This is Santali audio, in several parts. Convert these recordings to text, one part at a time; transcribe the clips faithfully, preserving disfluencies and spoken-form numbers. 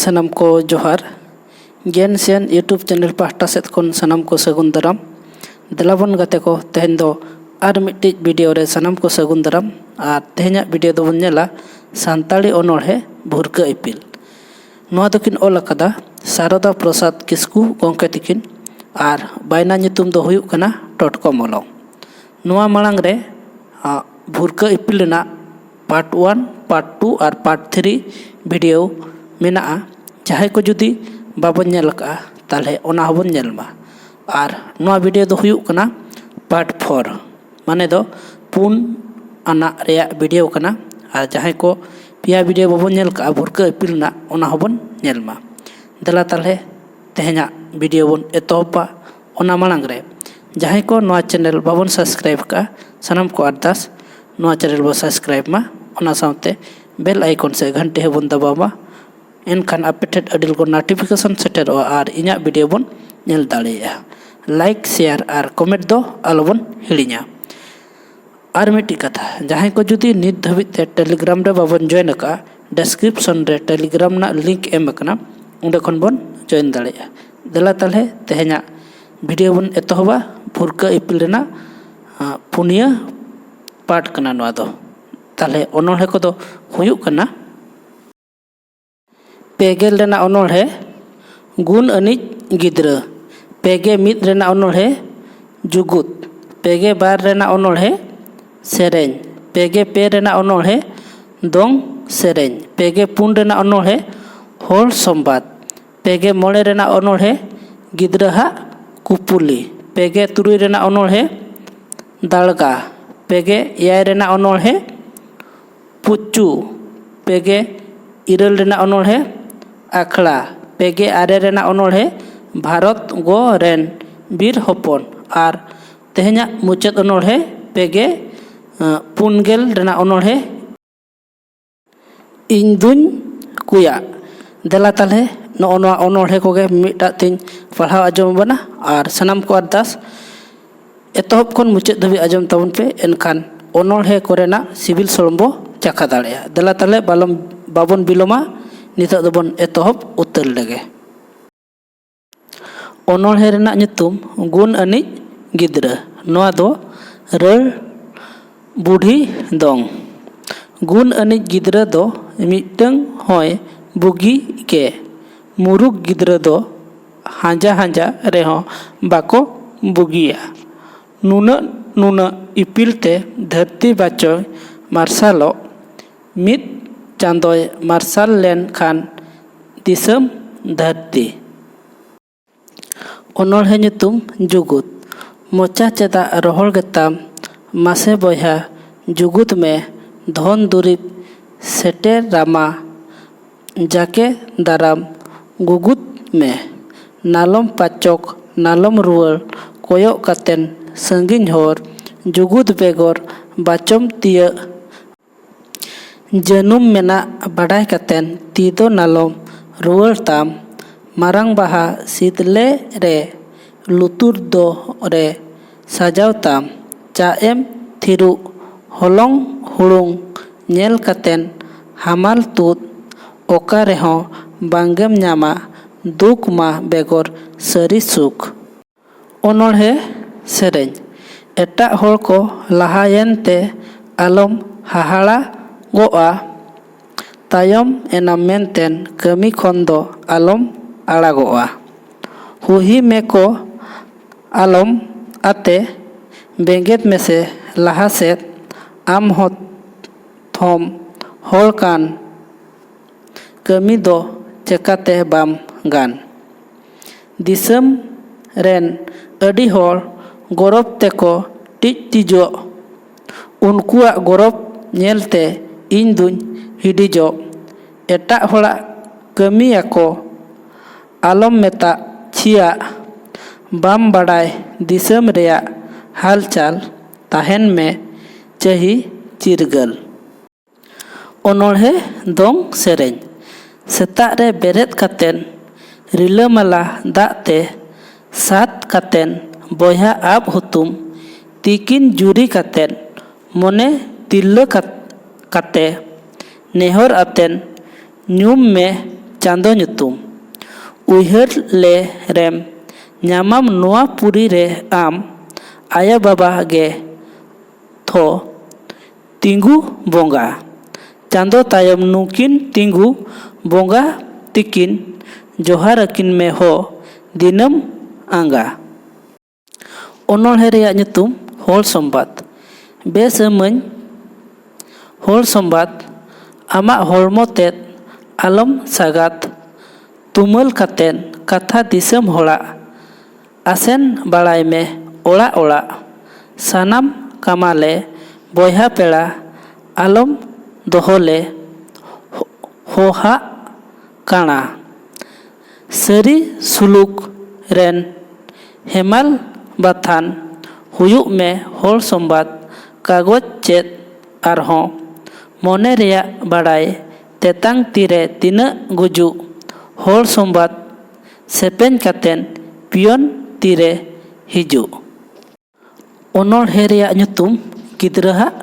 ᱥᱟᱱᱟᱢ ᱠᱚ ᱡᱚᱦᱟᱨ᱾ ᱜᱮᱱ ᱥᱮᱱ YouTube ᱪᱮᱱᱮᱞ ᱯᱟᱦᱴᱟ ᱥᱮᱫ ᱠᱷᱚᱱ ᱥᱟᱱᱟᱢ ᱠᱚ ᱥᱟᱹᱜᱩᱱ ᱫᱟᱨᱟᱢ᱾ ᱫᱮᱞᱟ ᱵᱚᱱ ᱜᱟᱛᱮ ᱠᱚ, ᱛᱮᱦᱮᱧ ᱫᱚ ᱟᱨ ᱢᱤᱫᱴᱤᱡ ᱵᱷᱤᱰᱤᱭᱳ ᱨᱮ ᱥᱟᱱᱟᱢ ᱠᱚ ᱥᱟᱹᱜᱩᱱ ᱫᱟᱨᱟᱢ᱾ ᱟᱨ ᱛᱮᱦᱮᱧᱟᱜ ᱵᱷᱤᱰᱤᱭᱳ ᱫᱚᱵᱚᱱ ᱧᱮᱞᱟ ᱥᱟᱱᱛᱟᱲᱤ ᱚᱱᱚᱬᱦᱮ ᱵᱷᱩᱨᱠᱟᱹ ᱤᱯᱤᱞ᱾ ᱱᱚᱣᱟ ᱫᱚᱠᱤᱱ ᱚᱞ ᱟᱠᱟᱫᱟ ᱥᱟᱨᱚᱫᱟ ᱯᱨᱚᱥᱟᱫᱽ ᱠᱤᱥᱠᱩ ᱜᱚᱢᱠᱮ ᱛᱤᱠᱤᱱ ᱟᱨ ᱵᱟᱭᱱᱟ ᱧᱩᱛᱩᱢ ᱫᱚ ᱦᱩᱭᱩᱜ ᱠᱟᱱᱟ ᱴᱚᱴᱠᱚ ᱢᱚᱞᱚᱝ᱾ ᱱᱚᱣᱟ ᱢᱟᱲᱟᱝ ᱨᱮ, ᱟ, ᱵᱷᱩᱨᱠᱟᱹ ᱤᱯᱤᱞ ᱨᱮᱱᱟᱜ ᱯᱟᱨᱴ ᱳᱣᱟᱱ, ᱯᱟᱨᱴ ᱴᱩ ᱟᱨ ᱯᱟᱨᱴ ᱛᱷᱨᱤ ᱵᱷᱤᱰᱤᱭᱳ ᱢᱮᱱᱟᱜᱼᱟ᱾ ᱡᱟᱦᱟᱸᱭ ᱠᱚ ᱡᱩᱫᱤ ᱵᱟᱵᱚᱱ ᱧᱮᱞ ᱟᱠᱟᱫᱼᱟ, ᱛᱟᱦᱚᱞᱮ ᱚᱱᱟ ᱦᱚᱸᱵᱚᱱ ᱧᱮᱞ ᱢᱟ᱾ ᱟᱨ ᱱᱚᱣᱟ ᱵᱷᱤᱰᱤᱭᱳ ᱫᱚ ᱦᱩᱭᱩᱜ ᱠᱟᱱᱟ ᱯᱟᱨᱴ ᱯᱷᱳᱨ, ᱢᱟᱱᱮ ᱫᱚ ᱯᱩᱱ ᱟᱱᱟᱜ ᱨᱮᱭᱟᱜ ᱵᱷᱤᱰᱤᱭᱳ ᱠᱟᱱᱟ᱾ ᱟᱨ ᱡᱟᱦᱟᱸᱭ ᱠᱚ ᱯᱮᱭᱟ ᱵᱷᱤᱰᱤᱭᱳ ᱵᱟᱵᱚᱱ ᱧᱮᱞ ᱠᱟᱜᱼᱟ ᱵᱷᱩᱨᱠᱟᱹ ᱤᱯᱤᱞ ᱨᱮᱱᱟᱜ, ᱚᱱᱟ ᱦᱚᱸᱵᱚᱱ ᱧᱮᱞ ᱢᱟ᱾ ᱫᱮᱞᱟ ᱛᱟᱦᱚᱞᱮ ᱛᱮᱦᱮᱧᱟᱜ ᱵᱷᱤᱰᱤᱭᱳ ᱵᱚᱱ ᱮᱛᱚᱦᱚᱵᱟ᱾ ᱚᱱᱟ ᱢᱟᱲᱟᱝ ᱨᱮ ᱡᱟᱦᱟᱸᱭ ᱠᱚ ᱱᱚᱣᱟ ᱪᱮᱱᱮᱞ ᱵᱟᱵᱚᱱ ᱥᱟᱵᱥᱠᱨᱟᱭᱤᱵ ᱠᱟᱜᱼᱟ, ᱥᱟᱱᱟᱢ ᱠᱚ ᱟᱨᱫᱟᱥ ᱱᱚᱣᱟ ᱪᱮᱱᱮᱞ ᱵᱚ ᱥᱟᱵᱥᱠᱨᱟᱭᱤᱵ ᱢᱟ, ᱚᱱᱟ ᱥᱟᱶᱛᱮ ᱵᱮᱞ ᱟᱭᱠᱚᱱ ᱥᱮ ᱜᱷᱟᱱᱴᱤ ᱦᱚᱸᱵᱚᱱ ᱫᱟᱵᱟᱣ ᱢᱟ᱾ ᱮᱱᱠᱷᱟᱱ ᱟᱯᱮ ᱴᱷᱮᱱ ᱟᱹᱰᱤ ᱞᱚᱜᱚᱱ ᱱᱳᱴᱤᱯᱷᱤᱠᱮᱥᱚᱱ ᱥᱮᱴᱮᱨᱚᱜᱼᱟ ᱟᱨ ᱤᱧᱟᱹᱜ ᱵᱷᱤᱰᱤᱭᱳ ᱵᱚᱱ ᱧᱮᱞ ᱫᱟᱲᱮᱭᱟᱜᱼᱟ᱾ ᱞᱟᱭᱤᱠ, ᱥᱮᱭᱟᱨ ᱟᱨ ᱠᱚᱢᱮᱱᱴ ᱫᱚ ᱟᱞᱚᱵᱚᱱ ᱦᱤᱲᱤᱧᱟ᱾ ᱟᱨ ᱢᱤᱫᱴᱤᱡ ᱠᱟᱛᱷᱟ, ᱡᱟᱦᱟᱸᱭ ᱠᱚ ᱡᱩᱫᱤ ᱱᱤᱛ ᱫᱷᱟᱹᱵᱤᱡ ᱛᱮ ᱴᱮᱞᱤᱜᱨᱟᱢ ᱨᱮ ᱵᱟᱵᱚᱱ ᱡᱚᱭᱮᱱ ᱟᱠᱟᱫᱼᱟ, ᱰᱮᱥᱠᱨᱤᱯᱥᱚᱱ ᱨᱮ ᱴᱮᱞᱤᱜᱨᱟᱢ ᱨᱮᱱᱟᱜ ᱞᱤᱝᱠ ᱮᱢ ᱟᱠᱟᱱᱟ, ᱚᱸᱰᱮ ᱠᱷᱚᱱ ᱵᱚᱱ ᱡᱚᱭᱮᱱ ᱫᱟᱲᱮᱭᱟᱜᱼᱟ᱾ ᱫᱮᱞᱟ ᱛᱟᱦᱚᱞᱮ ᱛᱮᱦᱮᱧᱟᱜ ᱵᱷᱤᱰᱤᱭᱳ ᱵᱚᱱ ᱮᱛᱚᱦᱚᱵᱟ᱾ ᱵᱷᱩᱨᱠᱟᱹ ᱤᱯᱤᱞ ᱨᱮᱱᱟᱜ, ᱟ, ᱯᱩᱱᱭᱟᱹ ᱯᱟᱨᱴ ᱠᱟᱱᱟ ᱱᱚᱣᱟ ᱫᱚ᱾ ᱛᱟᱦᱚᱞᱮ ᱚᱱᱚᱬᱦᱮ ᱠᱚᱫᱚ ᱦᱩᱭᱩᱜ ᱠᱟᱱᱟ ᱯᱮᱜᱮᱞ ᱨᱮᱱᱟᱜ ᱚᱱᱚᱬᱦᱮ ᱜᱩᱱ ᱟᱹᱱᱤᱡ ᱜᱤᱫᱽᱨᱟᱹ, ᱯᱮᱜᱮ ᱢᱤᱫ ᱨᱮᱱᱟᱜ ᱚᱱᱚᱬᱦᱮ ᱡᱩᱜᱩᱫ, ᱯᱮᱜᱮ ᱵᱟᱨ ᱨᱮᱱᱟᱜ ᱚᱱᱚᱬᱦᱮ ᱥᱮᱨᱮᱧ, ᱯᱮᱜᱮ ᱯᱮ ᱨᱮᱱᱟᱜ ᱚᱱᱚᱬᱦᱮ ᱫᱚᱝ ᱥᱮᱨᱮᱧ, ᱯᱮᱜᱮ ᱯᱩᱱ ᱨᱮᱱᱟᱜ ᱚᱱᱚᱬᱦᱮ ᱦᱚᱲ ᱥᱚᱢᱵᱟᱫ, ᱯᱮᱜᱮ ᱢᱚᱬᱮ ᱨᱮᱱᱟᱜ ᱚᱱᱚᱬᱦᱮ ᱜᱤᱫᱽᱨᱟᱹᱣᱟᱜ ᱠᱩᱯᱩᱞᱤ, ᱯᱮᱜᱮ ᱛᱩᱨᱩᱭ ᱨᱮᱱᱟᱜ ᱚᱱᱚᱬᱦᱮ ᱫᱟᱲᱜᱟ, ᱯᱮᱜᱮ ᱮᱭᱟᱭ ᱨᱮᱱᱟᱜ ᱚᱱᱚᱬᱦᱮ ᱯᱩᱪᱩ, ᱯᱮᱜᱮ ᱤᱨᱟᱹᱞ ᱨᱮᱱᱟᱜ ᱚᱱᱚᱬᱦᱮ ᱟᱠᱷᱲᱟ, ᱯᱮᱜᱮ ᱟᱨᱮ ᱨᱮᱱᱟᱜ ᱚᱱᱚᱬᱦᱮ ᱵᱷᱟᱨᱚᱛ ᱜᱚ ᱨᱮᱱ ᱵᱤᱨ ᱦᱚᱯᱚᱱ, ᱟᱨ ᱛᱮᱦᱮᱧᱟᱜ ᱢᱩᱪᱟᱹᱫ ᱚᱱᱚᱬᱦᱮ ᱯᱮᱜᱮ, ᱟᱸ, ᱯᱩᱱᱜᱮᱞ ᱨᱮᱱᱟᱜ ᱚᱱᱚᱬᱦᱮ ᱤᱧ ᱫᱩᱧ ᱠᱩᱭᱟᱜ᱾ ᱫᱮᱞᱟ ᱛᱟᱦᱞᱮ ᱱᱚᱜᱼᱚ ᱱᱚᱣᱟ ᱚᱱᱚᱬᱦᱮ ᱠᱚᱜᱮ ᱢᱤᱫᱴᱟᱜ ᱛᱤᱧ ᱯᱟᱲᱦᱟᱣ ᱟᱸᱡᱚᱢ ᱟᱵᱚᱱᱟ, ᱟᱨ ᱥᱟᱱᱟᱢ ᱠᱚ ᱟᱨᱫᱟᱥ ᱮᱛᱚᱦᱚᱵ ᱠᱷᱚᱱ ᱢᱩᱪᱟᱹᱫ ᱫᱷᱟᱹᱵᱤᱡ ᱟᱸᱡᱚᱢ ᱛᱟᱵᱚᱱ ᱯᱮ, ᱮᱱᱠᱷᱟᱱ ᱚᱱᱚᱬᱦᱮ ᱠᱚᱨᱮᱱᱟᱜ ᱥᱤᱵᱤᱞ ᱥᱚᱲᱚᱢ ᱵᱚ ᱪᱟᱠᱷᱟ ᱫᱟᱲᱮᱭᱟᱜᱼᱟ᱾ ᱫᱮᱞᱟ ᱛᱟᱦᱞᱮ ᱵᱟᱞᱚᱢ, ᱵᱟᱵᱚᱱ ᱵᱤᱞᱚᱢᱟ, ᱱᱤᱛᱚᱜ ᱫᱚᱵᱚᱱ ᱮᱛᱚᱦᱚᱵ ᱩᱛᱟᱹᱨ ᱞᱮᱜᱮ᱾ ᱚᱱᱚᱬᱦᱮ ᱨᱮᱱᱟᱜ ᱧᱩᱛᱩᱢ ᱜᱩᱱ ᱟᱹᱱᱤᱡ ᱜᱤᱫᱽᱨᱟᱹ᱾ ᱱᱚᱣᱟ ᱫᱚ ᱨᱟᱹᱲ ᱵᱩᱰᱷᱤ ᱫᱚᱝ᱾ ᱜᱩᱱ ᱟᱹᱱᱤᱡ ᱜᱤᱫᱽᱨᱟᱹ ᱫᱚ ᱢᱤᱫᱴᱟᱹᱝ ᱦᱚᱸᱭ ᱵᱩᱜᱤ ᱜᱮ᱾ ᱢᱩᱨᱩᱠ ᱜᱤᱫᱽᱨᱟᱹ ᱫᱚ ᱦᱟᱸᱡᱟ ᱦᱟᱸᱡᱟ ᱨᱮᱦᱚᱸ ᱵᱟᱠᱚ ᱵᱩᱜᱤᱭᱟ᱾ ᱱᱩᱱᱟᱹᱜ ᱱᱩᱱᱟᱹᱜ ᱤᱯᱤᱞ ᱛᱮ ᱫᱷᱟᱹᱨᱛᱤ ᱵᱟᱪᱚᱭ ᱢᱟᱨᱥᱟᱞᱚᱜ, ᱢᱤᱫ ᱪᱟᱸᱫᱚᱭ ᱢᱟᱨᱥᱟᱞ ᱞᱮᱱ ᱠᱷᱟᱱ ᱫᱤᱥᱚᱢ ᱫᱷᱟᱹᱨᱛᱤ᱾ ᱚᱱᱚᱬᱦᱮ ᱧᱩᱛᱩᱢ ᱡᱩᱜᱩᱫ᱾ ᱢᱚᱪᱟ ᱪᱮᱫᱟᱜ ᱨᱚᱦᱚᱲ ᱜᱮᱛᱟᱢ? ᱢᱟᱥᱮ ᱵᱚᱭᱦᱟ ᱡᱩᱜᱩᱫ ᱢᱮ, ᱫᱷᱚᱱ ᱫᱩᱨᱤᱵᱽ ᱥᱮᱴᱮᱨᱟᱢᱟ ᱡᱟᱠᱮ ᱫᱟᱨᱟᱢ ᱜᱩᱜᱩᱫ ᱢᱮ᱾ ᱱᱟᱞᱚᱢ ᱯᱟᱪᱚᱠ ᱱᱟᱞᱚᱢ ᱨᱩᱣᱟᱹᱲ, ᱠᱚᱭᱚᱜ ᱠᱟᱛᱮᱱ ᱥᱟᱺᱜᱤᱧ ᱦᱚᱨ ᱡᱩᱜᱩᱫ ᱵᱮᱜᱚᱨ ᱵᱟᱪᱚᱢ ᱛᱤᱭᱟᱹᱜ᱾ ᱡᱟᱹᱱᱩᱢ ᱢᱮᱱᱟᱜ ᱵᱟᱰᱟᱭ ᱠᱟᱛᱮᱱ ᱛᱤ ᱫᱚ ᱱᱟᱞᱚᱢ ᱨᱩᱣᱟᱹᱲ ᱛᱟᱢ᱾ ᱢᱟᱨᱟᱝ ᱵᱟᱦᱟ ᱥᱤᱫᱞᱮ ᱨᱮ ᱞᱩᱛᱩᱨ ᱫᱚ ᱨᱮ ᱥᱟᱡᱟᱣ ᱛᱟᱢ᱾ ᱪᱟᱜ ᱮᱢ ᱛᱷᱤᱨᱩᱜ ᱦᱚᱞᱚᱝ ᱦᱩᱲᱩᱝ ᱧᱮᱞ ᱠᱟᱛᱮᱱ ᱦᱟᱢᱟᱞ ᱛᱩᱫ ᱚᱠᱟ ᱨᱮᱦᱚᱸ ᱵᱟᱝᱜᱮᱢ ᱧᱟᱢᱟ ᱫᱩᱠ ᱢᱟ ᱵᱮᱜᱚᱨ ᱥᱟᱹᱨᱤ ᱥᱩᱠ᱾ ᱚᱱᱚᱬᱦᱮ ᱥᱮᱨᱮᱧ᱾ ᱮᱴᱟᱜ ᱦᱚᱲ ᱠᱚ ᱞᱟᱦᱟᱭᱮᱱ ᱛᱮ ᱟᱞᱚᱢ ᱦᱟᱦᱟᱲᱟᱜᱚᱜᱼᱟ, ᱛᱟᱭᱚᱢ ᱮᱱᱟᱢ ᱢᱮᱱᱛᱮᱱ ᱠᱟᱹᱢᱤ ᱠᱷᱚᱱ ᱫᱚ ᱟᱞᱚᱢ ᱟᱲᱟᱜᱚᱜᱼᱟ᱾ ᱦᱩᱦᱤ ᱢᱮ ᱠᱚ ᱟᱞᱚᱢ ᱟᱛᱮ ᱵᱮᱸᱜᱮᱫ ᱢᱮᱥᱮ ᱞᱟᱦᱟ ᱥᱮᱫ, ᱟᱢ ᱦᱚᱸ ᱛᱷᱚᱢ ᱦᱚᱲ ᱠᱟᱱ ᱠᱟᱹᱢᱤ ᱫᱚ ᱪᱮᱠᱟᱛᱮ ᱵᱟᱢ ᱜᱟᱱ? ᱫᱤᱥᱚᱢ ᱨᱮᱱ ᱟᱹᱰᱤ ᱦᱚᱲ ᱜᱚᱨᱚᱵᱽ ᱛᱮᱠᱚ ᱴᱤᱡ ᱴᱤᱡᱚᱜ, ᱩᱱᱠᱩᱣᱟᱜ ᱜᱚᱨᱚᱵᱽ ᱧᱮᱞᱛᱮ ᱤᱧ ᱫᱩᱧ ᱦᱤᱰᱤᱡᱚᱜ᱾ ᱮᱴᱟᱜ ᱦᱚᱲᱟᱜ ᱠᱟᱹᱢᱤᱭᱟᱠᱚ ᱟᱞᱚᱢ ᱢᱮᱛᱟᱜ ᱪᱷᱤᱭᱟᱜ, ᱵᱟᱢ ᱵᱟᱰᱟᱭ ᱫᱤᱥᱚᱢ ᱨᱮᱭᱟᱜ ᱦᱟᱞᱪᱟᱞ, ᱛᱟᱦᱮᱱ ᱢᱮ ᱪᱟᱹᱦᱤ ᱪᱤᱨᱜᱟᱹᱞ᱾ ᱚᱱᱚᱬᱦᱮ ᱫᱚᱝ ᱥᱮᱨᱮᱧ᱾ ᱥᱮᱛᱟᱜ ᱨᱮ ᱵᱮᱨᱮᱫ ᱠᱟᱛᱮᱱ ᱨᱤᱞᱟᱹᱢᱟᱞᱟ ᱫᱟᱜ ᱛᱮ ᱥᱟᱛ ᱠᱟᱛᱮᱱ ᱵᱚᱭᱦᱟ ᱟᱵ ᱦᱩᱛᱩᱢ ᱛᱤᱠᱤᱱ ᱡᱩᱨᱤ ᱠᱟᱛᱮᱱ ᱢᱚᱱᱮ ᱛᱤᱨᱞᱟᱹ ᱠᱟᱛ-, ᱠᱟᱛᱮ ᱱᱮᱦᱚᱨ ᱟᱛᱮᱱ ᱧᱩᱢ ᱢᱮ ᱪᱟᱸᱫᱚ ᱧᱩᱛᱩᱢ᱾ ᱩᱭᱦᱟᱹᱨ ᱞᱮ ᱨᱮᱢ ᱧᱟᱢᱟᱢ ᱱᱚᱣᱟ ᱯᱩᱨᱤ ᱨᱮ ᱟᱢ᱾ ᱟᱭᱳ ᱵᱟᱵᱟ ᱜᱮ ᱛᱷᱚ ᱛᱤᱸᱜᱩ ᱵᱚᱸᱜᱟ᱾ ᱪᱟᱸᱫᱚ ᱛᱟᱭᱚᱢ ᱱᱩᱠᱤᱱ ᱛᱤᱸᱜᱩ ᱵᱚᱸᱜᱟ ᱛᱤᱠᱤᱱ᱾ ᱡᱚᱦᱟᱨ ᱟᱹᱠᱤᱱ ᱢᱮ ᱦᱚ ᱫᱤᱱᱟᱹᱢ ᱟᱸᱜᱟ᱾ ᱚᱱᱚᱬᱦᱮ ᱨᱮᱭᱟᱜ ᱧᱩᱛᱩᱢ ᱦᱚᱲ ᱥᱚᱢᱵᱟᱫ᱾ ᱵᱮᱥ ᱟᱹᱢᱟᱹᱧ ᱦᱚᱲ ᱥᱚᱢᱵᱟᱫ, ᱟᱢᱟᱜ ᱦᱚᱲᱢᱚ ᱛᱮᱫ ᱟᱞᱚᱢ ᱥᱟᱜᱟᱫ᱾ ᱛᱩᱢᱟᱹᱞ ᱠᱟᱛᱮᱫ ᱠᱟᱛᱷᱟ ᱫᱤᱥᱚᱢ ᱦᱚᱲᱟᱜ ᱟᱥᱮᱱ ᱵᱟᱲᱟᱭ ᱢᱮ ᱚᱲᱟᱜ ᱚᱲᱟᱜ᱾ ᱥᱟᱱᱟᱢ ᱠᱟᱢᱟᱞᱮ ᱵᱚᱭᱦᱟ ᱯᱮᱲᱟ ᱟᱞᱚᱢ ᱫᱚᱦᱚ ᱞᱮ ᱦᱚᱦᱟᱜ ᱠᱟᱬᱟ᱾ ᱥᱟᱹᱨᱤ ᱥᱩᱞᱩᱠ ᱨᱮᱱ ᱦᱮᱢᱟᱞ ᱵᱟᱛᱷᱟᱱ ᱦᱩᱭᱩᱜ ᱢᱮ ᱦᱚᱲ ᱥᱚᱢᱵᱟᱫ᱾ ᱠᱟᱜᱚᱡᱽ ᱪᱮᱫ ᱟᱨᱦᱚᱸ ᱢᱚᱱᱮ ᱨᱮᱭᱟᱜ ᱵᱟᱲᱟᱭ ᱛᱮᱛᱟᱝ ᱛᱤᱨᱮ ᱛᱤᱱᱟᱹᱜ ᱜᱩᱡᱩᱜ᱾ ᱦᱚᱲ ᱥᱚᱢᱵᱟᱫ ᱥᱮᱯᱮᱧ ᱠᱟᱛᱮᱱ ᱯᱤᱭᱚᱱ ᱛᱤᱨᱮ ᱦᱤᱡᱩᱜ᱾ ᱚᱱᱚᱬᱦᱮ ᱨᱮᱭᱟᱜ ᱧᱩᱛᱩᱢ ᱜᱤᱫᱽᱨᱟᱹᱣᱟᱜ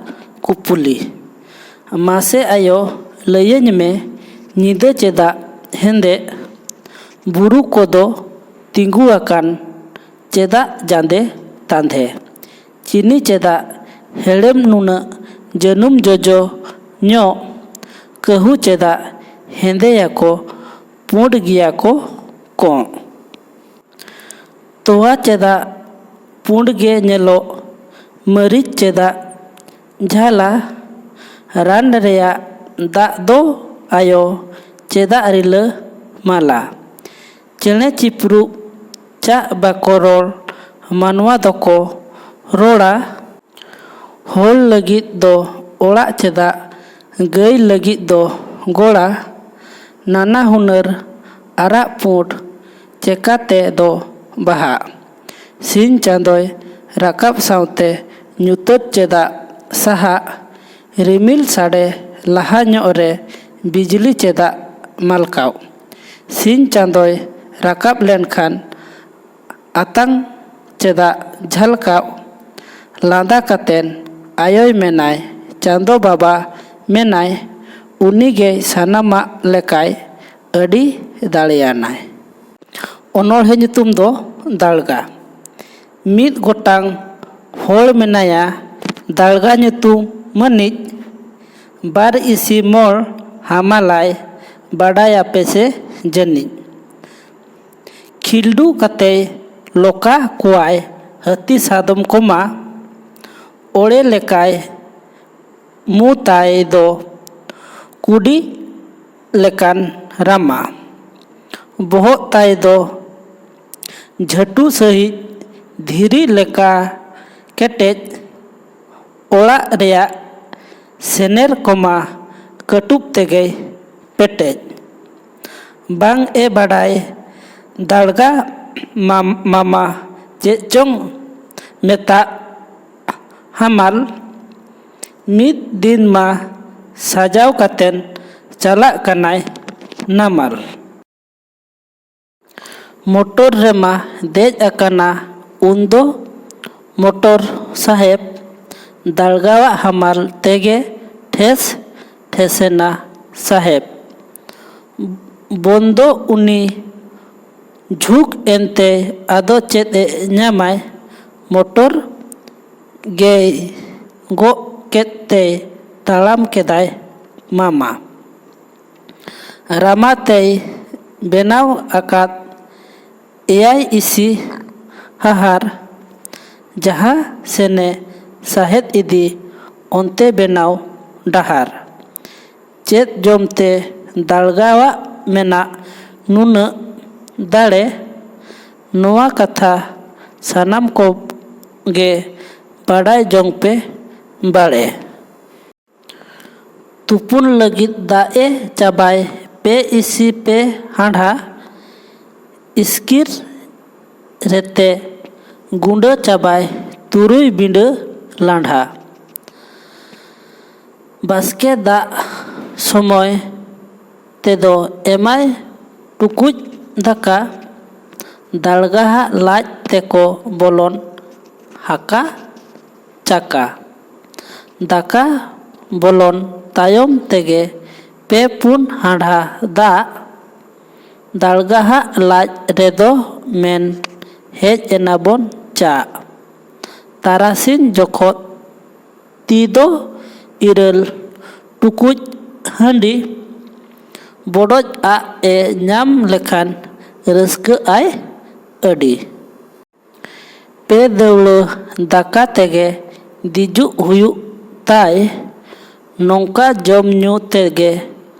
ᱠᱩᱯᱩᱞᱤ᱾ ᱢᱟᱥᱮ ᱟᱭᱳ, ᱞᱟᱹᱭᱟᱹᱧ ᱢᱮ, ᱧᱤᱫᱟᱹ ᱪᱮᱫᱟᱜ ᱦᱮᱸᱫᱮᱜ? ᱵᱩᱨᱩ ᱠᱚᱫᱚ ᱛᱤᱸᱜᱩ ᱟᱠᱟᱱ ᱪᱮᱫᱟᱜ ᱡᱟᱸᱫᱮ ᱛᱟᱸᱫᱮ? ᱪᱤᱱᱤ ᱪᱮᱫᱟᱜ ᱦᱮᱲᱮᱢ ᱱᱩᱱᱟᱹᱜ ᱡᱟᱹᱱᱩᱢ ᱡᱚᱡᱚ ᱧᱚᱜ? ᱠᱟᱹᱦᱩ ᱪᱮᱫᱟᱜ ᱦᱮᱸᱫᱮᱭᱟᱠᱚ, ᱯᱩᱸᱰ ᱜᱮᱭᱟ ᱠᱚ ᱠᱚᱸᱜ? ᱛᱚᱣᱟ ᱪᱮᱫᱟᱜ ᱯᱩᱸᱰ ᱜᱮ ᱧᱮᱞᱚᱜ? ᱢᱟᱹᱨᱤᱪ ᱪᱮᱫᱟᱜ ᱡᱷᱟᱞᱟ? ᱨᱟᱱ ᱨᱮᱭᱟᱜ ᱫᱟᱜ ᱫᱚ ᱟᱭᱳ ᱪᱮᱫᱟᱜ ᱨᱤᱞᱟᱹ ᱢᱟᱞᱟ? ᱪᱮᱬᱮ ᱪᱤᱯᱨᱩ ᱪᱟᱜ ᱵᱟᱠᱚ ᱨᱚᱲ, ᱢᱟᱱᱣᱟ ᱫᱚᱠᱚ ᱨᱚᱲᱟ᱾ ᱦᱚᱲ ᱞᱟᱹᱜᱤᱫ ᱫᱚ ᱚᱲᱟᱜ ᱪᱮᱫᱟᱜ, ᱜᱟᱹᱭ ᱞᱟᱹᱜᱤᱫ ᱫᱚ ᱜᱚᱲᱟ? ᱱᱟᱱᱟ ᱦᱩᱱᱟᱹᱨ ᱟᱨᱟᱜ ᱯᱩᱸᱰ ᱪᱮᱠᱟᱛᱮ ᱫᱚ ᱵᱟᱦᱟᱜ? ᱥᱤᱧ ᱪᱟᱸᱫᱚᱭ ᱨᱟᱠᱟᱵ ᱥᱟᱶᱛᱮ ᱧᱩᱛᱟᱹᱛ ᱪᱮᱫᱟᱜ ᱥᱟᱦᱟᱜ? ᱨᱤᱢᱤᱞ ᱥᱟᱰᱮ ᱞᱟᱦᱟ ᱧᱚᱜ ᱨᱮ ᱵᱤᱡᱽᱞᱤ ᱪᱮᱫᱟᱜ ᱢᱟᱞᱠᱟᱣ? ᱥᱤᱧ ᱪᱟᱸᱫᱚᱭ ᱨᱟᱠᱟᱵ ᱞᱮᱱᱠᱷᱟᱱ ᱟᱛᱟᱝ ᱪᱮᱫᱟᱜ ᱡᱷᱟᱞᱠᱟᱣ? ᱞᱟᱸᱫᱟ ᱠᱟᱛᱮᱱ ᱟᱭᱳᱭ ᱢᱮᱱᱟᱭ, ᱪᱟᱸᱫᱚ ᱵᱟᱵᱟ ᱢᱮᱱᱟᱭ, ᱩᱱᱤ ᱜᱮ ᱥᱟᱱᱟᱢᱟᱜ ᱞᱮᱠᱟᱭ ᱟᱹᱰᱤ ᱫᱟᱲᱮᱭᱟᱱᱟᱭ᱾ ᱚᱱᱚᱬᱦᱮ ᱧᱩᱛᱩᱢ ᱫᱚ ᱫᱟᱲᱜᱟ᱾ ᱢᱤᱫ ᱜᱚᱴᱟᱝ ᱦᱚᱲ ᱢᱮᱱᱟᱭᱟ ᱫᱟᱲᱜᱟ ᱧᱩᱛᱩᱢ ᱢᱟᱹᱱᱤᱡ, ᱵᱟᱨ ᱤᱥᱤ ᱢᱚᱬ ᱦᱟᱢᱟᱞᱟᱭ, ᱵᱟᱰᱟᱭᱟᱯᱮ ᱥᱮ ᱡᱟᱹᱱᱤᱡ᱾ ᱠᱷᱤᱞᱰᱩ ᱠᱟᱛᱮᱭ ᱞᱚᱠᱟ ᱠᱚᱣᱟᱭ ᱦᱟᱹᱛᱤ ᱥᱟᱫᱚᱢ ᱠᱚᱢᱟ, ᱚᱲᱮ ᱞᱮᱠᱟᱭ ᱢᱩ ᱛᱟᱭ ᱫᱚ ᱠᱩᱰᱤ ᱞᱮᱠᱟᱱ ᱨᱟᱢᱟ᱾ ᱵᱚᱦᱚᱜ ᱛᱟᱭ ᱫᱚ ᱡᱷᱟᱹᱴᱩ ᱥᱟᱹᱦᱤᱡ ᱫᱷᱤᱨᱤ ᱞᱮᱠᱟ ᱠᱮᱴᱮᱡ᱾ ᱚᱲᱟᱜ ᱨᱮᱭᱟᱜ ᱥᱮᱱᱮᱨ ᱠᱚᱢᱟ ᱠᱟᱹᱴᱩᱵ ᱛᱮᱜᱮᱭ ᱯᱮᱴᱮᱡ᱾ ᱵᱟᱝ ᱮ ᱵᱟᱰᱟᱭ ᱫᱟᱲᱜᱟ ᱢᱟᱢ-, ᱢᱟᱢᱟ ᱪᱮᱫ ᱪᱚᱝ ᱢᱮᱛᱟᱜ ᱦᱟᱢᱟᱞ᱾ ᱢᱤᱫ ᱫᱤᱱ ᱢᱟ ᱥᱟᱡᱟᱣ ᱠᱟᱛᱮᱱ ᱪᱟᱞᱟᱜ ᱠᱟᱱᱟᱭ ᱱᱟᱢᱟᱞ᱾ ᱢᱚᱴᱚᱨ ᱨᱮᱢᱟ ᱫᱮᱡ ᱟᱠᱟᱱᱟ ᱩᱱᱫᱚ ᱢᱚᱴᱚᱨ ᱥᱟᱦᱮᱵ, ᱫᱟᱲᱜᱟᱣᱟᱜ ᱦᱟᱢᱟᱞ ᱛᱮᱜᱮ ᱴᱷᱮᱥ ᱴᱷᱮᱥᱮᱱᱟ ᱥᱟᱦᱮᱵ᱾ ᱵᱚᱱᱫᱚ ᱩᱱᱤ ᱡᱷᱩᱠ ᱮᱱᱛᱮ ᱟᱫᱚ ᱪᱮᱫ ᱮ ᱧᱟᱢᱟᱭ, ᱢᱚᱴᱚᱨ ᱜᱮᱭ ᱜᱚᱜ ᱠᱮᱫ ᱛᱮᱭ ᱛᱟᱲᱟᱢ ᱠᱮᱫᱟᱭ ᱢᱟᱢᱟ᱾ ᱨᱟᱢᱟ ᱛᱮᱭ ᱵᱮᱱᱟᱣ ᱟᱠᱟᱫ ᱮᱭᱟᱭ ᱤᱥᱤ ᱦᱟᱦᱟᱨ, ᱡᱟᱦᱟᱸ ᱥᱮᱱᱮ ᱥᱟᱦᱮᱫ ᱤᱫᱤ ᱚᱱᱛᱮ ᱵᱮᱱᱟᱣ ᱰᱟᱦᱟᱨ᱾ ᱪᱮᱫ ᱡᱚᱢᱛᱮ ᱫᱟᱲᱜᱟᱣᱟᱜ ᱢᱮᱱᱟᱜ ᱱᱩᱱᱟᱹᱜ ᱫᱟᱲᱮ? ᱱᱚᱣᱟ ᱠᱟᱛᱷᱟ ᱥᱟᱱᱟᱢ ᱠᱚᱜᱮ ᱵᱟᱰᱟᱭ ᱡᱚᱝ ᱯᱮ ᱵᱟᱲᱮ᱾ ᱛᱩᱯᱩᱱ ᱞᱟᱹᱜᱤᱫ ᱫᱟᱜ ᱮ ᱪᱟᱵᱟᱭ ᱯᱮ ᱤᱥᱤ ᱯᱮ ᱦᱟᱸᱰᱷᱟ, ᱤᱥᱠᱤᱨ ᱨᱮᱛᱮ ᱜᱩᱸᱰᱟᱹ ᱪᱟᱵᱟᱭ ᱛᱩᱨᱩᱭ ᱵᱤᱸᱰᱟᱹ ᱞᱟᱸᱰᱷᱟ᱾ ᱵᱟᱥᱠᱮ ᱫᱟᱜ ᱥᱚᱢᱚᱭ ᱛᱮᱫᱚ ᱮᱢᱟᱭ ᱴᱩᱠᱩᱡ ᱫᱟᱠᱟ, ᱫᱟᱲᱜᱟᱦᱟᱜ ᱞᱟᱡ ᱛᱮᱠᱚ ᱵᱚᱞᱚᱱ ᱦᱟᱠᱟ ᱪᱟᱠᱟ᱾ ᱫᱟᱠᱟ ᱵᱚᱞᱚᱱ ᱛᱟᱭᱚᱢ ᱛᱮᱜᱮ ᱯᱮ ᱯᱩᱱ ᱦᱟᱸᱰᱷᱟ ᱫᱟᱜ ᱫᱟᱲᱜᱟᱦᱟᱜ ᱞᱟᱡ ᱨᱮᱫᱚ ᱢᱮᱱ ᱦᱮᱡ ᱮᱱᱟᱵᱚᱱ ᱪᱟᱜ᱾ ᱛᱟᱨᱟᱥᱤᱧ ᱡᱚᱠᱷᱚᱱ ᱛᱤ ᱫᱚ ᱤᱨᱟᱹᱞ ᱴᱩᱠᱩᱡ ᱦᱟᱺᱰᱤ ᱵᱚᱰᱚᱡ ᱟᱜ ᱮ ᱧᱟᱢ ᱞᱮᱠᱷᱟᱱ ᱨᱟᱹᱥᱠᱟᱹᱜ ᱟᱭ ᱟᱹᱰᱤ᱾ ᱯᱮ ᱫᱟᱹᱣᱲᱟᱹ ᱫᱟᱠᱟ ᱛᱮᱜᱮ ᱫᱤᱡᱩᱜ ᱦᱩᱭᱩᱜ ᱛᱟᱭ᱾ ᱱᱚᱝᱠᱟ ᱡᱚᱢ ᱧᱩ ᱛᱮᱜᱮ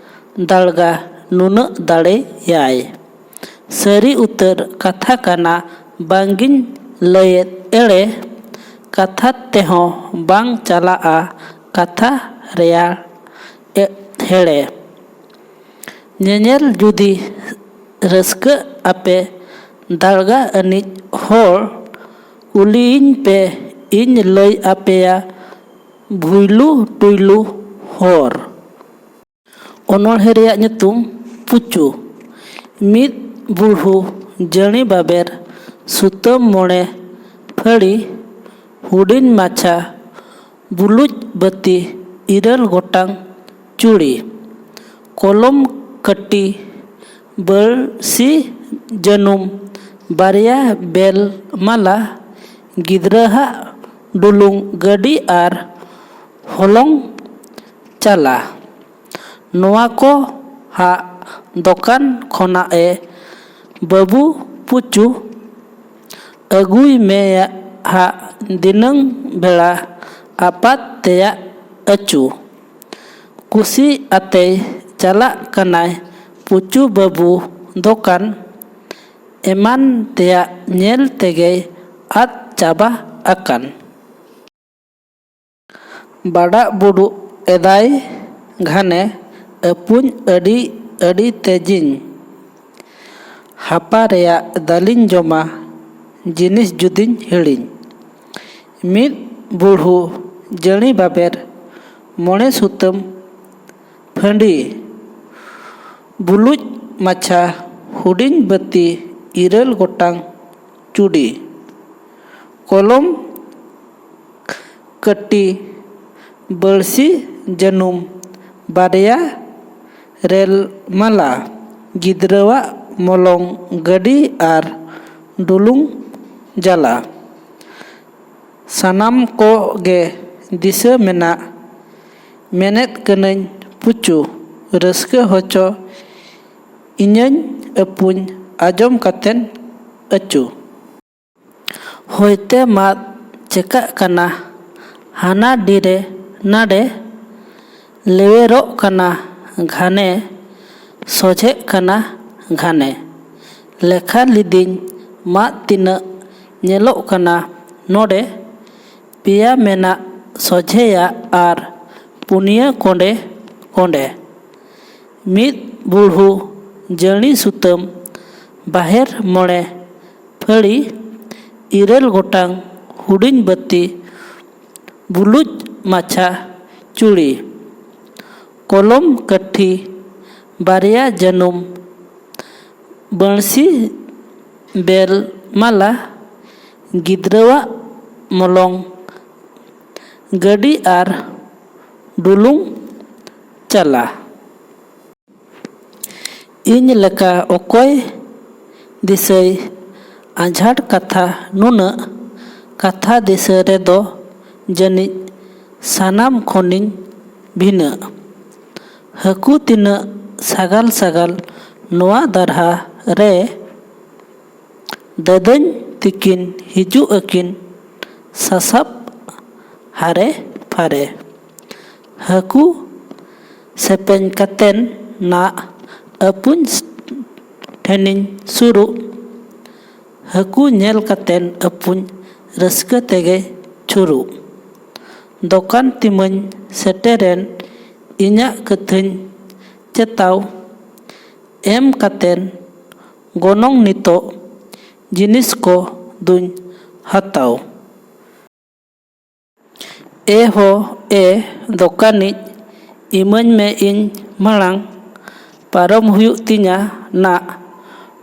ᱫᱟᱲᱜᱟ ᱱᱩᱱᱟᱹᱜ ᱫᱟᱲᱮᱭᱟᱭ᱾ ᱥᱟᱹᱨᱤ ᱩᱛᱟᱹᱨ ᱠᱟᱛᱷᱟ ᱠᱟᱱᱟ, ᱵᱟᱝᱜᱤᱧ ᱞᱟᱹᱭᱮᱫ ᱮᱲᱮ᱾ ᱠᱟᱛᱷᱟ ᱛᱮᱦᱚᱸ ᱵᱟᱝ ᱪᱟᱞᱟᱜᱼᱟ ᱠᱟᱛᱷᱟ ᱨᱮᱭᱟᱲ ᱮ-, ᱦᱮᱲᱮ᱾ ᱧᱮᱧᱮᱞ ᱡᱩᱫᱤ ᱨᱟᱹᱥᱠᱟᱹᱜ ᱟᱯᱮ ᱫᱟᱲᱜᱟ ᱟᱹᱱᱤᱡ ᱦᱚᱲ, ᱠᱩᱞᱤᱭᱤᱧ ᱯᱮ, ᱤᱧ ᱞᱟᱹᱭ ᱟᱯᱮᱭᱟ ᱵᱷᱩᱭᱞᱩ ᱴᱩᱭᱞᱩ ᱦᱚᱨ᱾ ᱚᱱᱚᱬᱦᱮ ᱨᱮᱭᱟᱜ ᱧᱩᱛᱩᱢ ᱯᱩᱪᱩ᱾ ᱢᱤᱫ ᱵᱩᱲᱦᱩ ᱡᱟᱹᱲᱤ ᱵᱟᱵᱮᱨ ᱥᱩᱛᱟᱹᱢ ᱢᱚᱬᱮ ᱯᱷᱟᱹᱲᱤ ᱦᱩᱰᱤᱧ ᱢᱟᱪᱷᱟ ᱵᱩᱞᱩᱡ ᱵᱟᱹᱛᱤ ᱤᱨᱟᱹᱞ ᱜᱚᱴᱟᱝ ᱪᱩᱲᱤ, ᱠᱚᱞᱚᱢ ᱠᱟᱹᱴᱤ ᱵᱟᱹᱲᱥᱤ ᱡᱟᱹᱱᱩᱢ ᱵᱟᱨᱭᱟ ᱵᱮᱞ ᱢᱟᱞᱟ, ᱜᱤᱫᱽᱨᱟᱹᱦᱟᱜ ᱰᱩᱞᱩᱝ ᱜᱟᱹᱰᱤ ᱟᱨ ᱦᱚᱞᱚᱝ ᱪᱟᱞᱟ᱾ ᱱᱚᱣᱟ ᱠᱚ ᱦᱟᱜ ᱫᱚᱠᱟᱱ ᱠᱷᱚᱱᱟᱜ ᱮ ᱵᱟᱹᱵᱩ ᱯᱩᱪᱩ ᱟᱹᱜᱩᱭ ᱢᱮ ᱦᱟᱜ ᱫᱤᱱᱟᱹᱝ ᱵᱮᱲᱟ ᱟᱯᱟᱛ ᱛᱮᱭᱟᱜ ᱟᱹᱪᱩ᱾ ᱠᱩᱥᱤ ᱟᱛᱮᱭ ᱪᱟᱞᱟᱜ ᱠᱟᱱᱟᱭ ᱯᱩᱪᱩ ᱵᱟᱹᱵᱩ ᱫᱚᱠᱟᱱ, ᱮᱢᱟᱱ ᱛᱮᱭᱟᱜ ᱧᱮᱞ ᱛᱮᱜᱮᱭ ᱟᱫ ᱪᱟᱵᱟ ᱟᱠᱟᱱ᱾ ᱵᱟᱰᱟᱜ ᱵᱩᱰᱩᱜ ᱮᱫᱟᱭ ᱜᱷᱟᱱᱮ, ᱟᱹᱯᱩᱧ ᱟᱹᱰᱤ ᱟᱹᱰᱤ ᱛᱮᱡᱤᱧ᱾ ᱦᱟᱯᱟ ᱨᱮᱭᱟᱜ ᱫᱟᱹᱞᱤᱧ ᱡᱚᱢᱟ, ᱡᱤᱱᱤᱥ ᱡᱩᱫᱤᱧ ᱦᱤᱲᱤᱧ᱾ ᱢᱤᱫ ᱵᱩᱲᱦᱩ ᱡᱟᱹᱲᱤ ᱵᱟᱵᱮᱨ, ᱢᱚᱬᱮ ᱥᱩᱛᱟᱹᱢ ᱯᱷᱟᱹᱰᱤ, ᱵᱩᱞᱩᱡ ᱢᱟᱪᱷᱟ ᱦᱩᱰᱤᱧ ᱵᱟᱹᱛᱤ, ᱤᱨᱟᱹᱞ ᱜᱚᱴᱟᱝ ᱪᱩᱰᱤ, ᱠᱚᱞᱚᱢ ᱠᱟᱹᱴᱤ, ᱵᱟᱹᱲᱥᱤ ᱡᱟᱹᱱᱩᱢ ᱵᱟᱨᱭᱟ, ᱨᱮᱞ ᱢᱟᱞᱟ, ᱜᱤᱫᱽᱨᱟᱹᱣᱟᱜ ᱢᱚᱞᱚᱝ ᱜᱟᱹᱰᱤ ᱟᱨ ᱰᱩᱞᱩᱝ ᱡᱟᱞᱟ᱾ ᱥᱟᱱᱟᱢ ᱠᱚ ᱜᱮ ᱫᱤᱥᱟᱹ ᱢᱮᱱᱟᱜ, ᱢᱮᱱᱮᱫ ᱠᱟᱹᱱᱟᱹᱧ ᱯᱩᱪᱩ, ᱨᱟᱹᱥᱠᱟᱹ ᱦᱚᱪᱚ ᱤᱧᱟᱹᱧ ᱟᱹᱯᱩᱧ ᱟᱸᱡᱚᱢ ᱠᱟᱛᱮᱱ ᱟᱹᱪᱩ᱾ ᱦᱚᱭᱛᱮ ᱢᱟᱫ ᱪᱮᱠᱟᱜ ᱠᱟᱱᱟ ᱦᱟᱱᱟ ᱰᱤᱨᱮ ᱱᱟᱰᱮ, ᱞᱮᱣᱮᱨᱚᱜ ᱠᱟᱱᱟ ᱜᱷᱟᱱᱮ, ᱥᱚᱡᱷᱮᱜ ᱠᱟᱱᱟ ᱜᱷᱟᱱᱮ᱾ ᱞᱮᱠᱷᱟ ᱞᱤᱫᱤᱧ ᱢᱟᱫ ᱛᱤᱱᱟᱹᱜ ᱧᱮᱞᱚᱜ ᱠᱟᱱᱟ ᱱᱚᱰᱮ, ᱯᱮᱭᱟ ᱢᱮᱱᱟᱜ ᱥᱚᱡᱷᱮᱭᱟ ᱟᱨ ᱯᱩᱱᱭᱟᱹ ᱠᱚᱸᱰᱮ ᱠᱚᱸᱰᱮ᱾ ᱢᱤᱫ ᱵᱩᱲᱦᱩ ᱡᱟᱹᱲᱤ ᱥᱩᱛᱟᱹᱢ, ᱵᱟᱦᱮᱨ ᱢᱚᱬᱮ ᱯᱷᱟᱹᱲᱤ, ᱤᱨᱟᱹᱞ ᱜᱚᱴᱟᱝ ᱦᱩᱰᱤᱧ ᱵᱟᱹᱛᱤ, ᱵᱩᱞᱩᱡ ᱢᱟᱪᱷᱟ ᱪᱩᱲᱤ, ᱠᱚᱞᱚᱢ ᱠᱟᱹᱴᱷᱤ, ᱵᱟᱨᱭᱟ ᱡᱟᱹᱱᱩᱢ, ᱵᱟᱹᱬᱥᱤ, ᱵᱮᱞ ᱢᱟᱞᱟ, ᱜᱤᱫᱽᱨᱟᱹᱣᱟᱜ ᱢᱚᱞᱚᱝ ᱜᱟᱹᱰᱤ ᱟᱨ ᱰᱩᱞᱩᱝ ᱪᱟᱞᱟ᱾ ᱤᱧ ᱞᱮᱠᱟ ᱚᱠᱚᱭ ᱫᱤᱥᱟᱹᱭ ᱟᱸᱡᱷᱟᱴ ᱠᱟᱛᱷᱟ ᱱᱩᱱᱟᱹᱜ? ᱠᱟᱛᱷᱟ ᱫᱤᱥᱟᱹ ᱨᱮᱫᱚ ᱡᱟᱹᱱᱤᱡ ᱥᱟᱱᱟᱢ ᱠᱷᱚᱱᱤᱧ ᱵᱷᱤᱱᱟᱹᱜ᱾ ᱦᱟᱹᱠᱩ ᱛᱤᱱᱟᱹᱜ ᱥᱟᱜᱟᱞ ᱥᱟᱜᱟᱞ ᱱᱚᱣᱟ ᱫᱟᱨᱦᱟ ᱨᱮ, ᱫᱟᱹᱫᱟᱹᱧ ᱛᱤᱠᱤᱱ ᱦᱤᱡᱩᱜ ᱟᱹᱠᱤᱱ ᱥᱟᱥᱟᱵ ᱦᱟᱨᱮ ᱯᱷᱟᱨᱮ᱾ ᱦᱟᱹᱠᱩ ᱥᱮᱯᱮᱧ ᱠᱟᱛᱮᱱ ᱱᱟᱜ ᱟᱹᱯᱩᱧ ᱴᱷᱮᱱᱤᱧ ᱥᱩᱨᱩᱜ᱾ ᱦᱟᱹᱠᱩ ᱧᱮᱞ ᱠᱟᱛᱮᱱ ᱟᱹᱯᱩᱧ ᱨᱟᱹᱥᱠᱟᱹ ᱛᱮᱜᱮ ᱪᱷᱩᱨᱩᱜ᱾ ᱫᱚᱠᱟᱱ ᱛᱤᱢᱟᱹᱧ ᱥᱮᱴᱮᱨᱮᱱ ᱤᱧᱟᱹᱜ ᱠᱟᱹᱛᱷᱟᱹᱧ ᱪᱮᱛᱟᱣ᱾ ᱮᱢ ᱠᱟᱛᱮᱱ ᱜᱚᱱᱚᱝ ᱱᱤᱛᱚᱜ ᱡᱤᱱᱤᱥ ᱠᱚ ᱫᱩᱧ ᱦᱟᱛᱟᱣ᱾ ᱮ ᱦᱳ ᱮ ᱫᱚᱠᱟᱱᱤᱡ, ᱤᱢᱟᱹᱧ ᱢᱮ ᱤᱧ ᱢᱟᱲᱟᱝ, ᱯᱟᱨᱚᱢ ᱦᱩᱭᱩᱜ ᱛᱤᱧᱟ ᱱᱟᱜ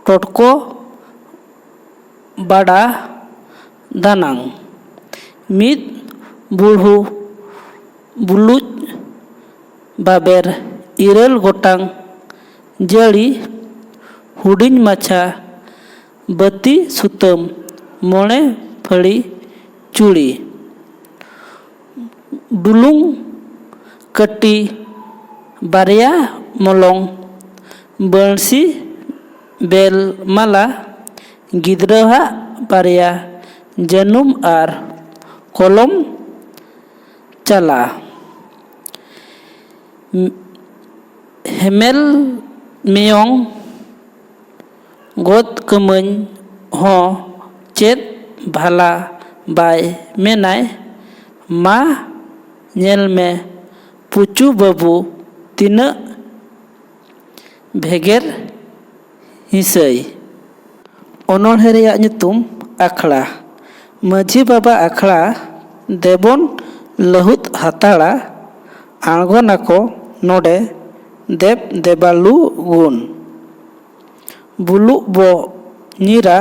ᱴᱚᱴᱠᱚ ᱵᱟᱰᱟ ᱫᱟᱱᱟᱝ᱾ ᱢᱤᱫ ᱵᱩᱲᱦᱩ ᱵᱩᱞᱩᱡ ᱵᱟᱵᱮᱨ ᱤᱨᱟᱹᱞ ᱜᱚᱴᱟᱝ ᱡᱟᱹᱲᱤ, ᱦᱩᱰᱤᱧ ᱢᱟᱪᱷᱟ ᱵᱟᱹᱛᱤ ᱥᱩᱛᱟᱹᱢ, ᱢᱚᱬᱮ ᱯᱷᱟᱹᱲᱤ ᱪᱩᱲᱤ, ᱵᱩᱞᱩᱝ ᱠᱟᱹᱴᱤ ᱵᱟᱨᱭᱟ, ᱢᱚᱞᱚᱝ ᱵᱟᱹᱬᱥᱤ, ᱵᱮᱞ ᱢᱟᱞᱟ, ᱜᱤᱫᱽᱨᱟᱹᱣᱟᱜ ᱵᱟᱨᱭᱟ ᱡᱟᱹᱱᱩᱢ ᱟᱨ ᱠᱚᱞᱚᱢ ᱪᱟᱞᱟ᱾ ᱦᱮᱢᱮᱞ ᱢᱮᱭᱚᱝ ᱜᱚᱫ ᱠᱟᱹᱢᱟᱹᱧ ᱦᱚᱸ ᱪᱮᱫ ᱵᱷᱟᱞᱟ ᱵᱟᱭ ᱢᱮᱱᱟᱭ᱾ ᱢᱟ ᱧᱮᱞ ᱢᱮ ᱯᱩᱪᱩ ᱵᱟᱹᱵᱩ ᱛᱤᱱᱟᱹᱜ ᱵᱷᱮᱜᱮᱨ ᱦᱤᱥᱟᱹᱭ᱾ ᱚᱱᱚᱬᱦᱮ ᱨᱮᱭᱟᱜ ᱧᱩᱛᱩᱢ ᱟᱠᱷᱲᱟ᱾ ᱢᱟᱹᱡᱷᱤ ᱵᱟᱵᱟ ᱟᱠᱷᱲᱟ ᱫᱮᱵᱚᱱ ᱞᱟᱹᱦᱩᱫ ᱦᱟᱛᱟᱲᱟ, ᱟᱬᱜᱚᱱᱟᱠᱚ ᱱᱚᱰᱮ ᱫᱮᱵ ᱫᱮᱵᱟᱞᱩ ᱜᱩᱱ᱾ ᱵᱩᱞᱩᱜ ᱵᱚ ᱧᱤᱨᱟ,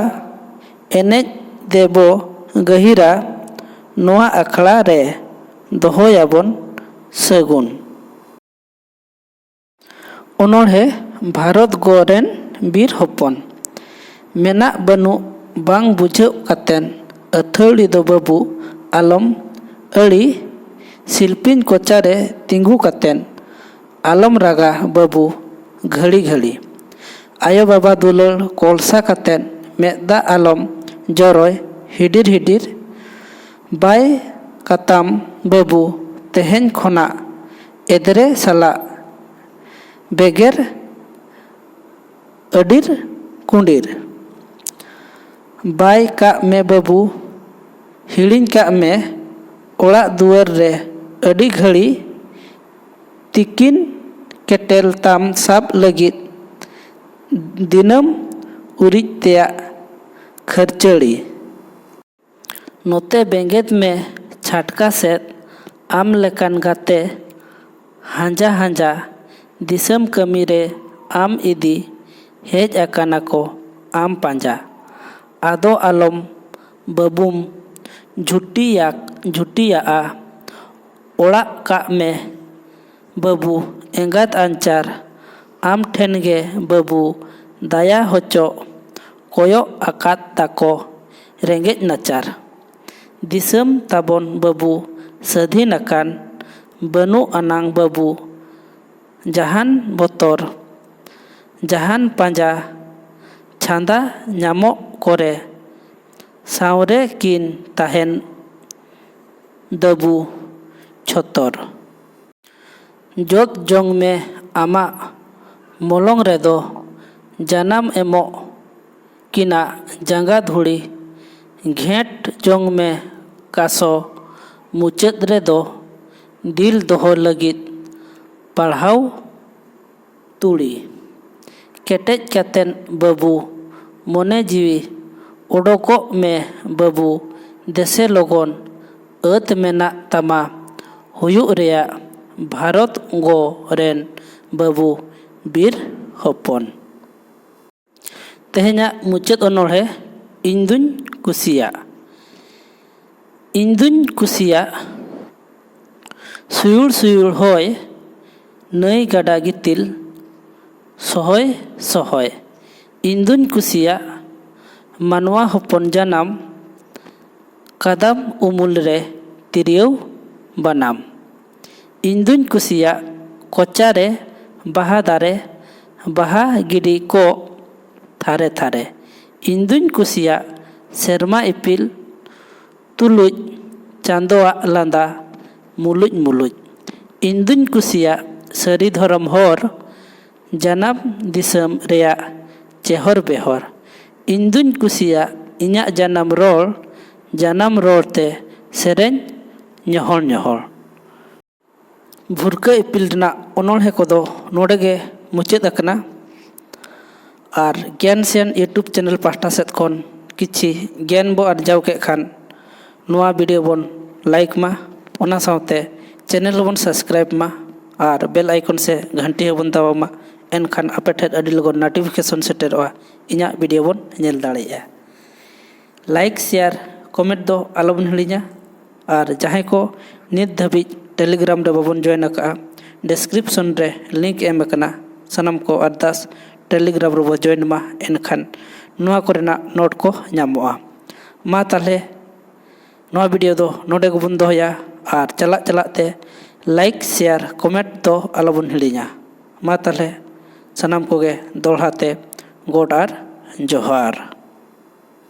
ᱮᱱᱮᱡ ᱫᱮᱵᱚ ᱜᱟᱹᱦᱤᱨᱟ, ᱱᱚᱣᱟ ᱟᱠᱷᱲᱟ ᱨᱮ ᱫᱚᱦᱚᱭᱟᱵᱚᱱ ᱥᱟᱹᱜᱩᱱ᱾ ᱚᱱᱚᱬᱦᱮ᱾ ᱵᱷᱟᱨᱚᱛ ᱜᱚ ᱨᱮᱱ ᱵᱤᱨ ᱦᱚᱯᱚᱱ᱾ ᱢᱮᱱᱟᱜ ᱵᱟᱹᱱᱩᱜ ᱵᱟᱝ ᱵᱩᱡᱷᱟᱹᱜ ᱠᱟᱛᱮᱱ ᱟᱹᱛᱷᱟᱹᱲᱤ ᱫᱚ ᱵᱟᱹᱵᱩ ᱟᱞᱚᱢ ᱟᱹᱲᱤ᱾ ᱥᱤᱞᱯᱤᱧ ᱠᱚᱪᱟᱨᱮ ᱛᱤᱸᱜᱩ ᱠᱟᱛᱮᱱ ᱟᱞᱚᱢ ᱨᱟᱜᱟ ᱵᱟᱹᱵᱩ ᱜᱷᱟᱹᱲᱤ ᱜᱷᱟᱹᱲᱤ᱾ ᱟᱭᱳ ᱵᱟᱵᱟ ᱫᱩᱞᱟᱹᱲ ᱠᱚᱞᱥᱟ ᱠᱟᱛᱮᱱ ᱢᱮᱫ ᱫᱟᱜ ᱟᱞᱚᱢ ᱡᱚᱨᱚᱭ ᱦᱤᱰᱤᱨ ᱦᱤᱰᱤᱨ᱾ ᱵᱟᱭ ᱠᱟᱛᱟᱢ ᱵᱟᱹᱵᱩ ᱛᱮᱦᱮᱧ ᱠᱷᱚᱱᱟᱜ ᱮᱫᱽᱨᱮ ᱥᱟᱞᱟᱜ ᱵᱮᱜᱮᱨ ᱟᱹᱰᱤᱨ ᱠᱩᱸᱰᱤᱨ᱾ ᱵᱟᱭ ᱠᱟᱜ ᱢᱮ ᱵᱟᱹᱵᱩ, ᱦᱤᱲᱤᱧ ᱠᱟᱜ ᱢᱮ ᱚᱲᱟᱜ ᱫᱩᱣᱟᱹᱨ ᱨᱮ ᱟᱹᱰᱤ ᱜᱷᱟᱹᱲᱤ ᱛᱤᱠᱤᱱ ᱠᱮᱴᱮᱞ ᱛᱟᱢ ᱥᱟᱵ ᱞᱟᱹᱜᱤᱫ ᱫᱤᱱᱟᱹᱢ ᱩᱨᱤᱡ ᱛᱮᱭᱟᱜ ᱠᱷᱟᱹᱨᱪᱟᱹᱲᱤ᱾ ᱱᱚᱛᱮ ᱵᱮᱸᱜᱮᱫ ᱢᱮ ᱪᱷᱟᱴᱠᱟ ᱥᱮᱫ, ᱟᱢ ᱞᱮᱠᱟᱱ ᱜᱟᱛᱮ ᱦᱟᱸᱡᱟ ᱦᱟᱸᱡᱟ, ᱫᱤᱥᱚᱢ ᱠᱟᱹᱢᱤ ᱨᱮ ᱟᱢ ᱤᱫᱤ ᱦᱮᱡ ᱟᱠᱟᱱᱟ ᱠᱚ ᱟᱢ ᱯᱟᱸᱡᱟ᱾ ᱟᱫᱚ ᱟᱞᱚᱢ ᱵᱟᱹᱵᱩᱢ ᱡᱷᱩᱴᱤᱭᱟ, ᱡᱷᱩᱴᱤᱭᱟᱜᱼᱟ, ᱚᱲᱟᱜ ᱠᱟᱜ ᱢᱮ ᱵᱟᱹᱵᱩ ᱮᱸᱜᱟᱛ ᱟᱧᱪᱟᱨ, ᱟᱢ ᱴᱷᱮᱱ ᱜᱮ ᱵᱟᱹᱵᱩ ᱫᱟᱭᱟ ᱦᱚᱪᱚᱜ ᱠᱚᱭᱚᱜ ᱟᱠᱟᱫ ᱛᱟᱠᱚ ᱨᱮᱸᱜᱮᱡ ᱱᱟᱪᱟᱨ᱾ ᱫᱤᱥᱚᱢ ᱛᱟᱵᱚᱱ ᱵᱟᱹᱵᱩ ᱥᱟᱹᱫᱷᱤᱱ ᱟᱠᱟᱱ, ᱵᱟᱹᱱᱩᱜ ᱟᱱᱟᱝ ᱵᱟᱹᱵᱩ ᱡᱟᱦᱟᱱ ᱵᱚᱛᱚᱨ, ᱡᱟᱦᱟᱱ ᱯᱟᱸᱡᱟ ᱪᱷᱟᱸᱫᱟ ᱧᱟᱢᱚᱜ ᱠᱚᱨᱮ, ᱥᱟᱶᱨᱮ ᱠᱤᱱ ᱛᱟᱦᱮᱱ ᱫᱟᱹᱵᱩ ᱪᱷᱚᱛᱚᱨ᱾ ᱡᱚᱫ ᱡᱚᱝ ᱢᱮ ᱟᱢᱟᱜ ᱢᱚᱞᱚᱝ ᱨᱮᱫᱚ, ᱡᱟᱱᱟᱢ ᱮᱢᱚᱜ ᱠᱤᱱᱟᱜ ᱡᱟᱸᱜᱟ ᱫᱷᱩᱲᱤ᱾ ᱜᱷᱮᱸᱴ ᱡᱚᱝ ᱢᱮ ᱠᱟᱥᱚ, ᱢᱩᱪᱟᱹᱫ ᱨᱮᱫᱚ ᱫᱤᱞ ᱫᱚᱦᱚ ᱞᱟᱹᱜᱤᱫ ᱯᱟᱲᱦᱟᱣ ᱛᱩᱲᱤ᱾ ᱠᱮᱴᱮᱡ ᱠᱟᱛᱮᱱ ᱵᱟᱹᱵᱩ ᱢᱚᱱᱮ ᱡᱤᱣᱤ, ᱚᱰᱚᱠᱚᱜ ᱢᱮ ᱵᱟᱹᱵᱩ ᱫᱮᱥᱮ ᱞᱚᱜᱚᱱ᱾ ᱟᱹᱛ ᱢᱮᱱᱟᱜ ᱛᱟᱢᱟ ᱦᱩᱭᱩᱜ ᱨᱮᱭᱟᱜ, ᱵᱷᱟᱨᱚᱛ ᱜᱚ ᱨᱮᱱ ᱵᱟᱹᱵᱩ ᱵᱤᱨ ᱦᱚᱯᱚᱱ᱾ ᱛᱮᱦᱮᱧᱟᱜ ᱢᱩᱪᱟᱹᱫ ᱚᱱᱚᱬᱦᱮ, ᱤᱧ ᱫᱩᱧ ᱠᱩᱥᱤᱭᱟᱜ᱾ ᱤᱧ ᱫᱩᱧ ᱠᱩᱥᱤᱭᱟᱜ ᱥᱩᱭᱩᱲ ᱥᱩᱭᱩᱲ ᱦᱚᱭ, ᱱᱟᱹᱭ ᱜᱟᱰᱟ ᱜᱤᱛᱤᱞ ᱥᱚᱦᱚᱭ ᱥᱚᱦᱚᱭ᱾ ᱤᱧ ᱫᱩᱧ ᱠᱩᱥᱤᱭᱟᱜ ᱢᱟᱱᱣᱟ ᱦᱚᱯᱚᱱ ᱡᱟᱱᱟᱢ, ᱠᱟᱫᱟᱢ ᱩᱢᱩᱞ ᱨᱮ ᱛᱤᱨᱭᱳ ᱵᱟᱱᱟᱢ᱾ ᱤᱧ ᱫᱩᱧ ᱠᱩᱥᱤᱭᱟᱜ ᱠᱚᱪᱟ ᱨᱮ ᱵᱟᱦᱟ ᱫᱟᱨᱮ, ᱵᱟᱦᱟ ᱜᱤᱰᱤ ᱠᱚᱜ ᱛᱷᱟᱨᱮ ᱛᱷᱟᱨᱮ᱾ ᱤᱧ ᱫᱩᱧ ᱠᱩᱥᱤᱭᱟᱜ ᱥᱮᱨᱢᱟ ᱤᱯᱤᱞ ᱛᱩᱞᱩᱡ, ᱪᱟᱸᱫᱚᱣᱟᱜ ᱞᱟᱸᱫᱟ ᱢᱩᱞᱩᱡ ᱢᱩᱞᱩᱡ᱾ ᱤᱧ ᱫᱩᱧ ᱠᱩᱥᱤᱭᱟᱜ ᱥᱟᱹᱨᱤ ᱫᱷᱚᱨᱚᱢ ᱦᱚᱨ, ᱡᱟᱱᱟᱢ ᱫᱤᱥᱚᱢ ᱨᱮᱭᱟᱜ ᱪᱮᱦᱚᱨ ᱵᱮᱦᱚᱨ᱾ ᱤᱧ ᱫᱩᱧ ᱠᱩᱥᱤᱭᱟᱜ ᱤᱧᱟᱹᱜ ᱡᱟᱱᱟᱢ ᱨᱚᱲ, ᱡᱟᱱᱟᱢ ᱨᱚᱲ ᱛᱮ ᱥᱮᱨᱮᱧ ᱧᱚᱦᱚᱲ ᱧᱚᱦᱚᱲ᱾ ᱵᱷᱩᱨᱠᱟᱹ ᱤᱯᱤᱞ ᱨᱮᱱᱟᱜ ᱚᱱᱚᱬᱦᱮ ᱠᱚᱫᱚ ᱱᱚᱰᱮ ᱜᱮ ᱢᱩᱪᱟᱹᱫ ᱟᱠᱟᱱᱟ᱾ ᱟᱨ ᱜᱮᱱ ᱥᱮᱱ YouTube ᱪᱮᱱᱮᱞ ᱯᱟᱦᱴᱟ ᱥᱮᱫ ᱠᱷᱚᱱ ᱠᱤᱪᱷᱤ ᱜᱮᱱ ᱵᱚ ᱟᱨᱡᱟᱣ ᱠᱮᱫ ᱠᱷᱟᱱ, ᱱᱚᱣᱟ ᱵᱷᱤᱰᱤᱭᱳ ᱵᱚᱱ ᱞᱟᱭᱤᱠ ᱢᱟ, ᱚᱱᱟ ᱥᱟᱶᱛᱮ ᱪᱮᱱᱮᱞ ᱦᱚᱸᱵᱚᱱ ᱥᱟᱵᱥᱠᱨᱟᱭᱤᱵᱽ ᱢᱟ ᱟᱨ ᱵᱮᱞ ᱟᱭᱠᱚᱱ ᱥᱮ ᱜᱷᱟᱱᱴᱤ ᱦᱚᱸᱵᱚᱱ ᱫᱟᱵᱟᱣ ᱢᱟ᱾ ᱮᱱᱠᱷᱟᱱ ᱟᱯᱮ ᱴᱷᱮᱱ ᱟᱹᱰᱤ ᱞᱚᱜᱚᱱ ᱱᱳᱴᱤᱯᱷᱤᱠᱮᱥᱚᱱ ᱥᱮᱴᱮᱨᱚᱜᱼᱟ ᱤᱧᱟᱹᱜ ᱵᱷᱤᱰᱤᱭᱳ ᱵᱚᱱ ᱧᱮᱞ ᱫᱟᱲᱮᱭᱟᱜᱼᱟ᱾ ᱞᱟᱭᱤᱠ, ᱥᱮᱭᱟᱨ, ᱠᱚᱢᱮᱱᱴ ᱫᱚ ᱟᱞᱚᱵᱚᱱ ᱦᱤᱲᱤᱧᱟ᱾ ᱟᱨ ᱡᱟᱦᱟᱸᱭ ᱠᱚ ᱱᱤᱛ ᱫᱷᱟᱹᱵᱤᱡ ᱴᱮᱞᱤᱜᱨᱟᱢ ᱨᱮ ᱵᱟᱵᱚᱱ ᱡᱚᱭᱮᱱ ᱟᱠᱟᱫᱼᱟ, ᱰᱤᱥᱠᱨᱤᱯᱥᱚᱱ ᱨᱮ ᱞᱤᱝᱠ ᱮᱢ ᱟᱠᱟᱱᱟ᱾ ᱥᱟᱱᱟᱢ ᱠᱚ ᱟᱨᱫᱟᱥ ᱴᱮᱞᱤᱜᱨᱟᱢ ᱨᱮᱵᱚ ᱡᱚᱭᱮᱱ ᱢᱟ, ᱮᱱᱠᱷᱟᱱ ᱱᱚᱣᱟ ᱠᱚᱨᱮᱱᱟᱜ ᱱᱳᱴ ᱠᱚ ᱧᱟᱢᱚᱜᱼᱟ᱾ ᱢᱟ ᱛᱟᱦᱚᱞᱮ ᱱᱚᱣᱟ ᱵᱷᱤᱰᱤᱭᱳ ᱫᱚ ᱱᱚᱰᱮ ᱜᱮᱵᱚᱱ ᱫᱚᱦᱚᱭᱟ, ᱟᱨ ᱪᱟᱞᱟᱜ ᱪᱟᱞᱟᱜ ᱛᱮ ᱞᱟᱭᱤᱠ, ᱥᱮᱭᱟᱨ, ᱠᱚᱢᱮᱱᱴ ᱫᱚ ᱟᱞᱚᱵᱚᱱ ᱦᱤᱲᱤᱧᱟ᱾ ᱢᱟ ᱛᱟᱦᱚᱞᱮ ᱥᱟᱱᱟᱢ ᱠᱚᱜᱮ ᱫᱚᱦᱲᱟ ᱛᱮ ᱜᱚᱰ ᱟᱨ ᱡᱚᱦᱟᱨ᱾